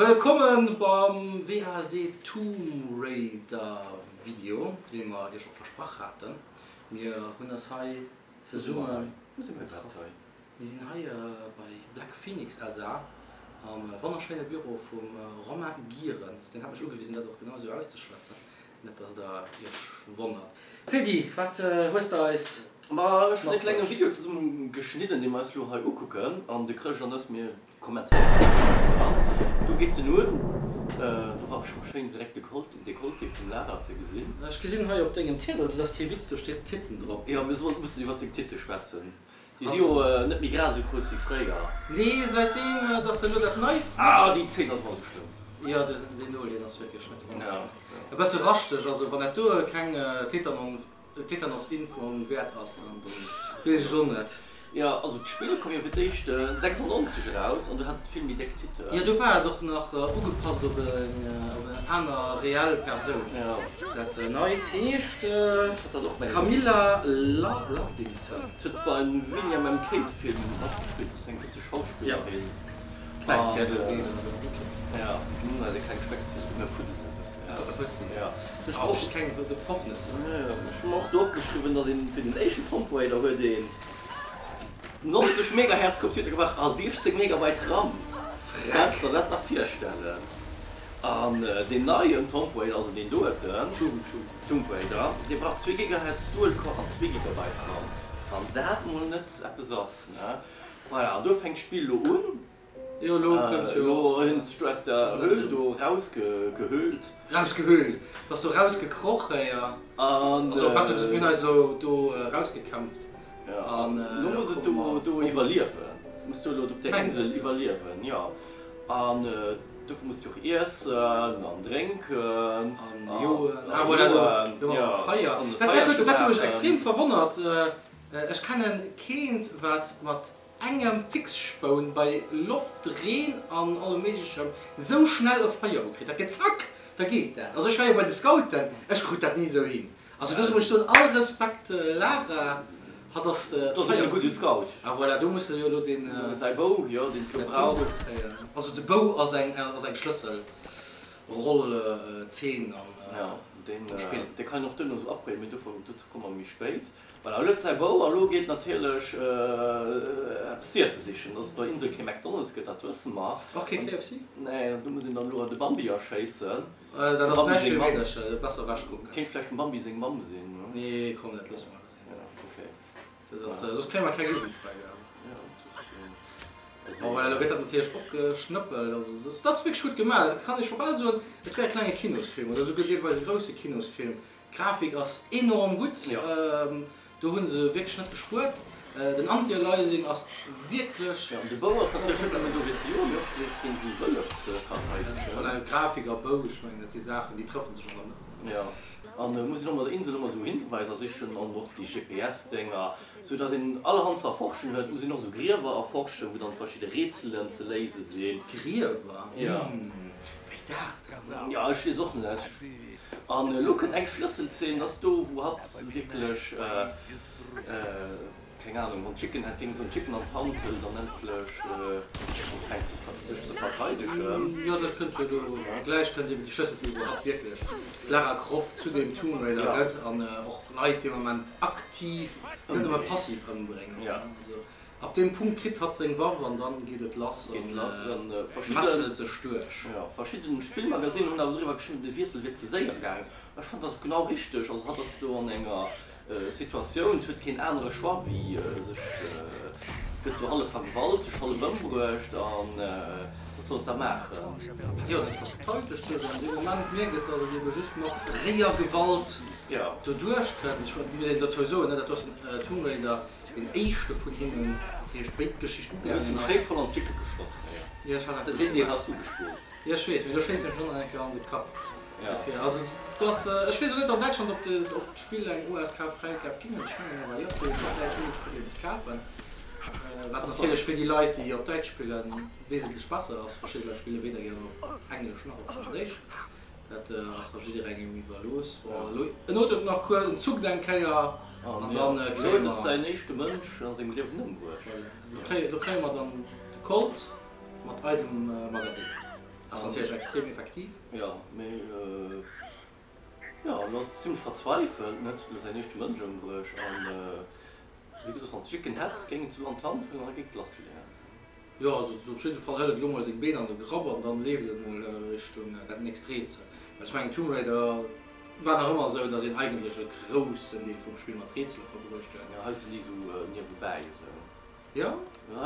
Wëllkomme beim WASD Tomb Raider Video, wéi mer iech och versprach haten. Mir hunn eis hei zesumme getraff. Mir sinn hei bei Black Phoenix SA am wonnerschéine Büro vum Romain Gierens. Deen hat mech ugewisen dat och genau esou auszeschwätzen, net dass der iech wonnert. Fedi, wat hues de eis Ma ech hunn e klenge matbruecht? Video zesumme geschnidden, dee mer eis elo hei ukucken an de Chrëscht an ech, mir kommentéieren e bëssen dran. Do geet en un, do war scho schéin direkt de Dekolleté vum Lara ze gesinn. Ech gesinn hei op dengem Ziedel, also dat ass kee Witz, do steet Titten drop. Jo, mir sollen mussen iwwer seng Titte schwätzen. Déi si jo net méi grad esou grouss wéi fréier. Nee, säitdeem dass se elo dat neit Ah, déi Zeen ass ëmmer esou schlëmm. Jo, deen Nol, deen ass wierklech net wonnerschéin. E bësse raschteg, also wann dat do keng Tetanus-Impfung wäert ass, dann weess ech et och net. Jo, also d'Spill koum jo fir d'éischt 96 eraus an do hat et vill méi déck Titten. Jo, do war et och nach ugepasst op eng aner reell Persoun. Dat neit heescht Camilla Luddington. Huet beim William and Kate Film matgespillt, ass eng britesch Schauspillerin. Kleng Zäerdelbeen an der Sippe. Ja, mir hunn eis e kleng Speckziedel, mir fuddelen e bëssen. E bëssen. Ja. Ech brauch keng, de Proff net ze. Ech hu mer och do opgeschriwwen, dass een fir den éischten Tomb Raider huet een 90 Megahertz Computer gebraucht a 16 Megabyte RAM. Kanns der dat nach virstellen? An deen neien Tomb Raider, also deen doten Tomb Raider, dee brauch 2 Gigahertz Dual Core an 2 Gigabyte RAM. Wann dat mol net eppes ass, ne? Voilà, an do fänkt d'Spill elo un. Jo, elo kënnt jo. Elo hunn se sech do aus der Höhl do rausgehöhlt. Rausgehöhlt? Et ass do rausgekroch, jo. An. Also besser gesot, mir hunn eis elo do rausgekämpft. Jo, an elo muss et do do iwwerliewen. Muss du elo op där Insel iwwerliewen, jo. An dofir muss du och iessen an drénken. An joen. Ah voilà, do hu mer e Feier. Dat huet dat huet mech extrem verwonnert. Ech kennen keent, wat mat engem Fixspoun bei Loft, Reen an allem méiglechem sou schnell e Feier ukritt. Dat geet zack, da geet dat. Also ech war jo bei de Scouten, ech krut dat ni sou hin. Also dozou muss ech soen, all Respekt Lara, hatt ass d'Feier. E gudde Scout. Ah voilà, do muss e jo elo deen. Säi Bou, jo, deen d'lo brauch. Kréien. Also de Bou ass eng ass eng Schlësselroll Zeen am Spill. Dee kann een och duerno sou upgraden, mee dozou komme mer méi spéit. Voilà, elo huet säi Bou a lo geet natierlech eppes z'iesse sichen. Dass et op der Insel kee McDonald's gëtt, dat wësse mer. Och kee KFC? Nee, do muss een dann elo de Bambi erschéissen. Dat ass näischt fir Meedercher, besser ewech kucken. Kéint vläicht dem Bambi seng Mamm sinn, ne? Nee, komm, dat loosse mer elo sinn. Ja, okay. Dat ass, soss kréie mer keng Jugendfreigabe. Ja, dat ass, also. Bon, voilà, elo gëtt dat natierlech opgeschnëppelt. Also, dat ass wierklech gutt gemaach. Dat kann ee scho bal soen, et wär e klenge Kinosfilm oder esouguer deelweis e grousse Kinosfilm. D'Grafik ass enorm gutt, do hunn se wierklech net gespuert. Den Anti-Aliasing ass wierklech. Jo, an de Bou ass natierlech net nëmmen do fir ze joen, mee och sech géint esou Wëllef ze verteidegen. Voilà, Grafik a Bou, ech mengen dat si Saachen déi trëffe sech an der Mëtt. Jo, an muss een och mat der Insel ëmmer esou Hinweiser sichen an och déi GPS-Dénger, sou dass een allerhand ze erforschen huet. Muss een och esou Griewer erforschen, wou dann verschidde Rätselen ze léise sinn. Griewer? Jo. Wéi dat dann? Jo, ech weess och net. An elo kënnt eng Schlësselzeen, dat ass do, wou hatt wierklech, keng Ahnung, wann d'Chicken hätt géing soen, d'Chicken an d'Hand hëlt an endlech ufänkt sech ze verteidegen. Jo, dat kënnt jo elo gläich, kënnt eben déi Schlësselzeen, wou hatt wierklech d'Lara Croft zu dem Tomb Raider gëtt an och Leit dee Moment aktiv, net nëmme passiv ëmbréngt. Ab deem Punkt kritt hatt seng Waff an dann geet et lass an metzelt sech duerch. Jo, verschidden Spillmagasinen hunn awer doriwwer geschriwwen, de Wiessel wier ze séier gaangen. Ech fannen dat genau richteg. Also hatt ass do an enger Situatioun, huet keen anere Choix wéi sech, gëtt do hallef vergewaltegt, hallef ëmbruecht an wat soll et da maachen? Jo, net vergewaltegt gëtt an deem Moment mierkt et, dass et ebe just mat réier Gewalt doduerch kënnt. Ech muss een dozou soen, dat ass den Tomb Raider. Deen éischte vun hinnen, dat heescht wéi d'Geschicht ugaangen ass. Du hues em schéi voll an d'Jicke geschoss, Jo, ech hat dat Den Deel has du gespillt. Jo, ech weess, mee do schéissen ech schonn nach eng Kéier an de Kapp. Dofir, also et ass, ech weess och net an Däitschland, ob de, ob d'Spill eng USK-Fräigab ginn huet. Ech mengen awer jo, fir op Däitsch ouni Problem ze kafen. Wat natierlech fir déi Leit, déi op Däitsch spillen, wesentlech besser ass. Verschidde Leit spille weder gären op Englesch nach op Franséisch. Dat ass da jidderengem iwwerlooss. Bon, elo en otemt nach kuerz, en zuckt eng Kéier an dann kréie mer. Elo huet et säin éischte Mënsch a sengem Liewen ëmbruecht. Voilà, elo kréie mer dann de Colt mat eidem Magasinn. Ass natierlech extrem effektiv. Jo, mee jo, en ass zimlech verzweifelt, net? Huet säin éischte Mënsch ëmbruecht an wéi gesot, wann d'Chicken hätt, géing et sou an d'Hand hunn an da géing et lass leeën. Jo, also op jidde Fall hëlt et elo mol seng Been an de Grapp an dann leeft et mol Richtung dat nächst Rätsel. Well ech mengen, Tomb Raider war nach ëmmer esou, dass een eigentlech e groussen Deel vum Spill mat Rätsele verbruecht huet. Jo, hei sinn déi sou niewebäi esou. Jo,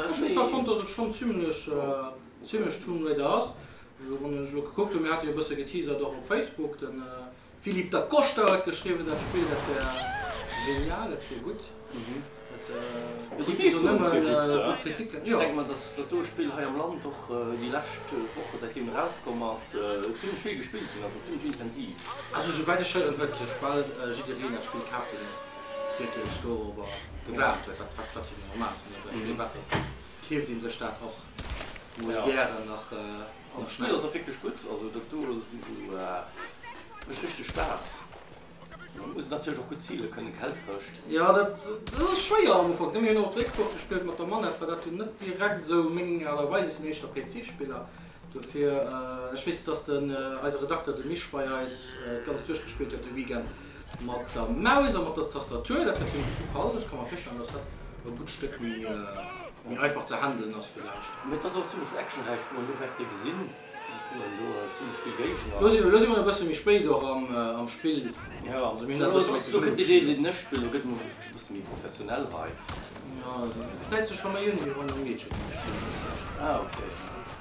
ech hunn zwar fonnt, dass et schonn zimlech, zimlech Tomb Raider ass. Elo wann ech elo gekuckt hunn, mir hate jo e bësse geteasert och op Facebook, den Philippe Da Costa huet geschriwwen, dat Spill dat wär genial, dat wier gutt. Dat krut bis elo nëmme gutt Kritiken. Ech denke mer, datt dat do Spill hei am Land och déi lescht Woche säitdeem erauskomm ass, zimlech vill gespillt ginn ass an zimlech intensiv. Also souwäit ech héieren, huet sech bal jiddereen dat Spill kaf, deen wierklech dorobber gewaart huet, wat wat jo normal ass, wann een dat Spill waart, da keeft een sech dat och mol gären nach. An d'Spill ass och wierklech gutt, also dat do si sou mécht richteg Spaass. Mä muss natierlech och gutt zile kënnen, Kelkëscht. Jo dat ass schwéier am Ufank, ne? Mir hunn och op der Xbox gespillt mat der Manette, war dat jo net direkt esou meng Aart a Weis. Ech sinn éischter PC-Spiller, dofir ech weess dass den eise Redakter de Misch bei eis d'ganz duerchgespillt huet de Weekend mat der Maus a mat der Tastatur. Dat huet him gutt gefall. Ech ka mer virstellen dass dat e gutt Stéck méi Méi einfach ze handelen ass villäicht. Mee et ass och zimlech actionräich, wou mer elo wäerte gesinn. Do kommen elo zimlech vill Géigner. Lo si lo si mer e bësse méi spéit och am am Spill. Jo, also mir hunn dat e bësse méi zesummen. Do kënnt déi Deel, déi ech spillen, do gëtt et e bësse méi professionell hei. Jo, et gesäit sech scho méi un, wéi wann e Meedche géing spillen, hues Recht. Ah, ok.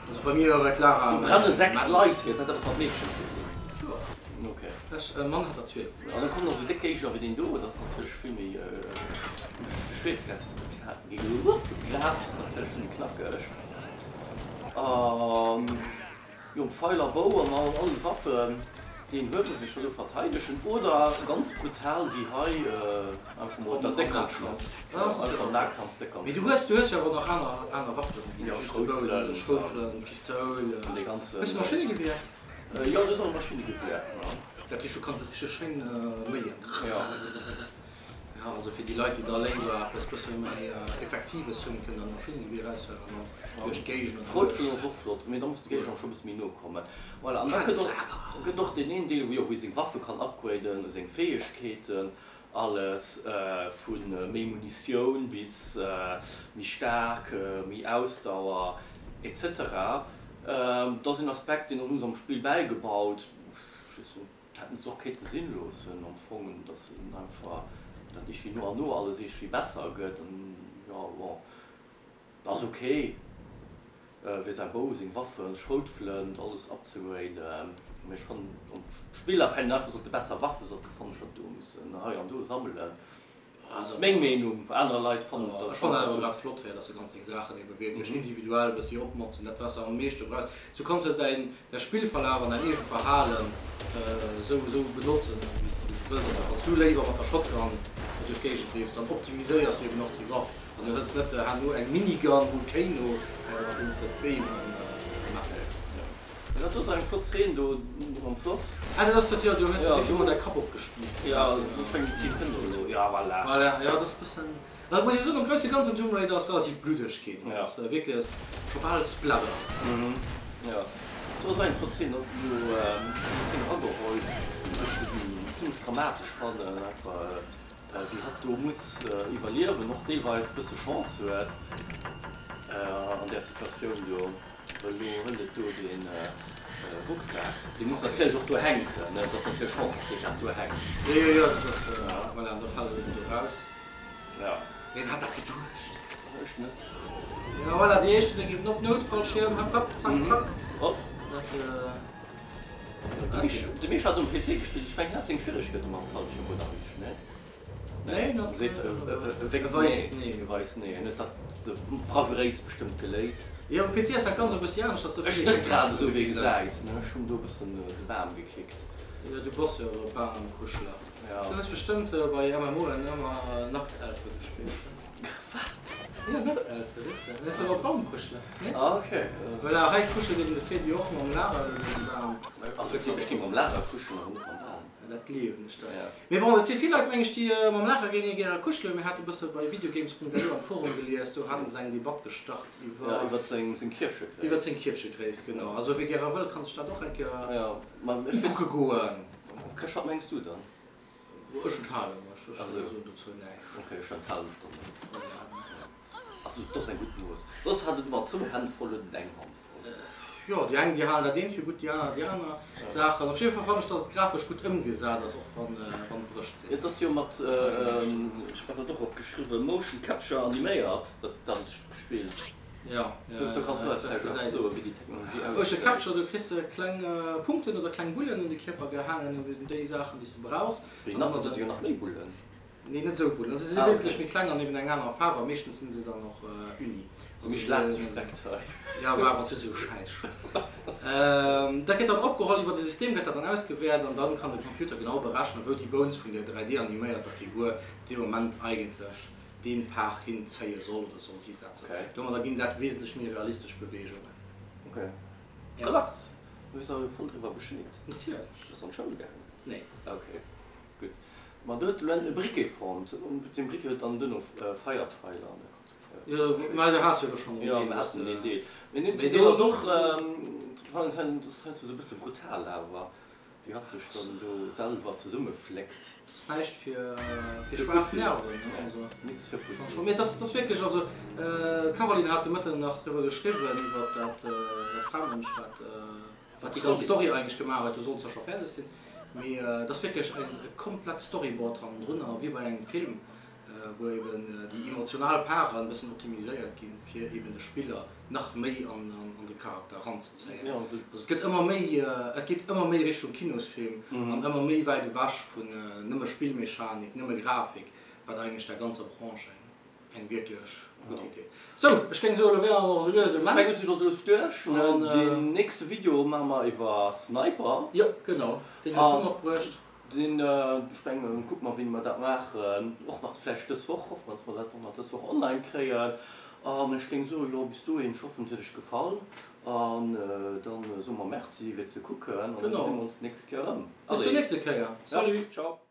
Also bei mir huet d'Lara. Do brenne 6 Leit, huet dat eppes mat Meedchen ze dinn? Jo. Ok. Ech, e Mann hat der 12. An da kommen nach esou déck Géigner wéi deen do, dat ass natierlech vill méi Schwierigkeitsgrad. Grad natierlech méi knackeg. An jo, Pfeil a Bou an all déi Waffen, déi een huet, muss ee scho do verteidegen. Oder ganz brutal wéi hei einfach mol der déck an d'Schloss. Einfach am Nahkampf déck an Mee du hues, du hues jo awer nach aner, aner Waffen, wéi just de Bou, Schroutflënt, Pistoul. Hues du Maschinnegewier? Jo, du hues och e Maschinnegewier. Dat heescht, du kanns esou richteg schéin méien. Jo. Jo, also fir déi Leit, déi da léiwer eppes bësse méi Effektives hunn, kënnen dann Maschinengewier eraushuelen an dann duerch d'Géigend an D'Routflënt ass och flott, mee da muss de Géigner scho bësse méi no kommen. Voilà, an da gëtt och, gëtt och deen een Deel, wou jo, wou ee seng Waffe kann upgraden, seng Fäegkeeten, alles, vu méi Munitioun bis méi staark, méi Ausdauer, etc. Dat ass een Aspekt, deen hunn se am Spill bäigebaut. Ech weess net. Dat hätten se och kéinte sinn loossen am Fong, dass en einfach dat iergendwéi no an no alles iergendwéi besser gëtt an jo bon, dat ass ok fir säi Bou, seng Waffen, Schroutflënt, alles upzegraden, mee ech fannen am Spiller hätt een einfach sollte besser Waffe sollte fannen, statt do mussen hei an do sammelen. Ass meng Meenung, aner Leit fannen dat. Ech fannen awer grad flott hei, dass de ganz deng Saachen ebe wierklech individuell e bëssi opmotzen, dat wat s de am meeschte brauchs. Sou kanns de däin däi Spillverlaf an däin eegent Verhalen esou esou benotzen, wéi s de wëlls. Also wann s du léiwer mat der Shotgun duerch d'Géigend leefs, dann optimiséiers du eben och déi Waff an du hëls net herno eng Minigun, Volcano, mat deem s de d'Beem ëmmetzelst. Dat do ass eng flott Szene do am Floss. Ah dat ass dat jo, do hues de wéi vill mol däi Kapp opgespiisst. Jo, do schéngt et zitt ënner elo, jo voilà. Voilà, jo dat ass bëssen, dat muss ee soen, am grousse Ganzen Tomb Raider ass relativ bluddeg ginn, dat ass wierklech scho bal Splatter. Mhm, jo do ass och eng flott Szene, do ass elo eng Szene erageholl, déi ech zimlech dramatesch fannen, einfach wéi hatt do muss iwwerliewen, och deelweis bësse Chance huet an där Situatioun do. Elo hëlt et do de Rucksak. Dee muss natierlech och do hänken, ne? Et ass natierlech Chance, dass dee grad do hänkt. Jo, jo, jo, dat ass, voilà, an da fält et eben do raus. Ja. Ween hat dat geduecht? Ech net. Jo, voilà, déi éischt, déi ginn op Noutfallschierm, hopp, hopp, zack, zack. Hopp. Dat, De Misch hat um PC gespillt. Ech mengen, hien hat seng Schwieregkeete mam Fallschierm, oder, Misch? Nee? Nee, net. Seet e weis nee. E weis nee. En huet dat bravouréis bestëmmt geléist. Jo, um PC ass dat ganz e bëssi anescht, dass do Ech net grad esou wéi gesäit, ne? Ech hunn do e bëssen de Bam gekickt. Jo, du bass jo e Bamkuschler. Ja. Du hues bestëmmt bei MMOen ëmmer Nacktelfe gespillt, ne? Wat? Jo, Nacktelfe, weess de. Dat ass awer Bamkuschler, ne? Ah, ok. Voilà, hei kuschelt eben de Fedi och mam Lara ënner dem Bam. Also, ech géing mam Lara kuschelen, awer net mam Bam. Dat gleewen ech der. Mee bon, et si vill Leit, meng ech, déi mam Lara géinge gäre kuschelen. Mir hate bësse bei videogames.lu am Forum gelies, do hate se eng Debatt gestart iwwer. Ja, iwwer seng Kierfchegréisst. Iwwer seng Kierfchegréisst, genau. Also wie gäre wëll, kann sech dat och eng Kéier ukucke goen. Chris, wat mengs du dann? Ech enthale mech, ech soen dozou näischt. Ok, ech enthale mech dann och. Also, et ass eng gutt Mooss. Soss hat et ëmmer zwou Hänn voll oder eng Hand voll. Jo, déi eng déi halen dat eent fir gutt, déi aner déi aner Saachen. Op jidde Fall fannen ech, dass et grafesch gutt ëmgesat ass, och wann wann Brëscht sinn. Et ass jo mat, ech hat dat och opgeschriwwen, Motion Capture animéiert, dat dat Spill. Jo, jo, Dozou kanns du eis vläicht eppes soen, wéi déi Technologie ausgesäit. Motion Capture, do kriss de kleng Punkten oder kleng Bullen un de Kierper gehaangen, eben déi Saachen déi s du brauchs. Wéi nach? Do si jo nach méi Bullen. Nee, net esou Bullen. Also se si wesentlech méi kleng an eben eng aner Faarf a meeschtens sinn se dann och uni. De Misch laacht sech vreckt hei. Jo, mä wann s du esou Schäiss schwätz. Dat gëtt dann opgeholl, iwwer e System gëtt dat dann ausgewäert an dann kann de Computer genau berechnen, wou déi Bones vun där 3D-animéierter Figur dee Moment eigentlech dee Par hinzéie soll oder soll hisetzen. Domadder ginn dat wesentlech méi realistesch Beweegungen. Ok. Relax, du weess awer jo voll driwwer Bescheed. Natierlech. Bass an d'Schoul gaangen? Nee. Ok. Gutt. Ma do huet de Len e Briquet fonnt. Dee Briquet huet dann duerno Feierpfeiler an der Kannt gefeiert. Jo, mä du has jo elo schonn en Deel. Jo, mir haten deen Deel. Mee deen Deel ass och, dat ass heiansdo esou e bësse brutal awer, wéi hatt sech dann do selwer zesummefléckt. Dat ass näischt fir schwaach Nerven, ne? Also ass nix fir Pussies. Mee et ass wierklech, also d'Caroline hat de Mëtten nach driwwer geschriwwen, iwwer dat Framënsch, wat. Wat déi ganz Story eigentlech gemaach huet, du solls zwar scho fäerdeg sinn, mee et ass wierklech e komplett Storyboard hannendrunner, wéi bei engem Film, wou eben déi emotional Paren e bëssen optimiséiert ginn, fir eben de Spiller nach méi an de Charakter eranzezéien. Also et gëtt ëmmer méi, et geet ëmmer méi Richtung Kinosfilm an ëmmer méi wäit ewech vun nëmme Spillmechanik, nëmme Grafik, wat eigentlech der ganzer Branche eng. Eng wierklech gutt Idee. Sou, ech géing soen, elo wiere mer och esou lues um Enn. Ech mengen, mir sinn och esou lues duerch. Deen nächste Video maache mer iwwer Sniper. Jo, genau. Deen hues du matbruecht. Deen, ech mengen, kucke mer, wéini mer dat maachen. Och nach vläicht dës Woch. Hoffe mer, dass mer dat och nach dës Woch online kréien. An ech géing soen, jo, bis dohin, ech hoffen, et huet iech gefall. An dann soe mer Merci fir ze kucken an da gesi mer ons d'nächst Kéier erëm. Bis zur nächste Kéier. Salut. Ciao.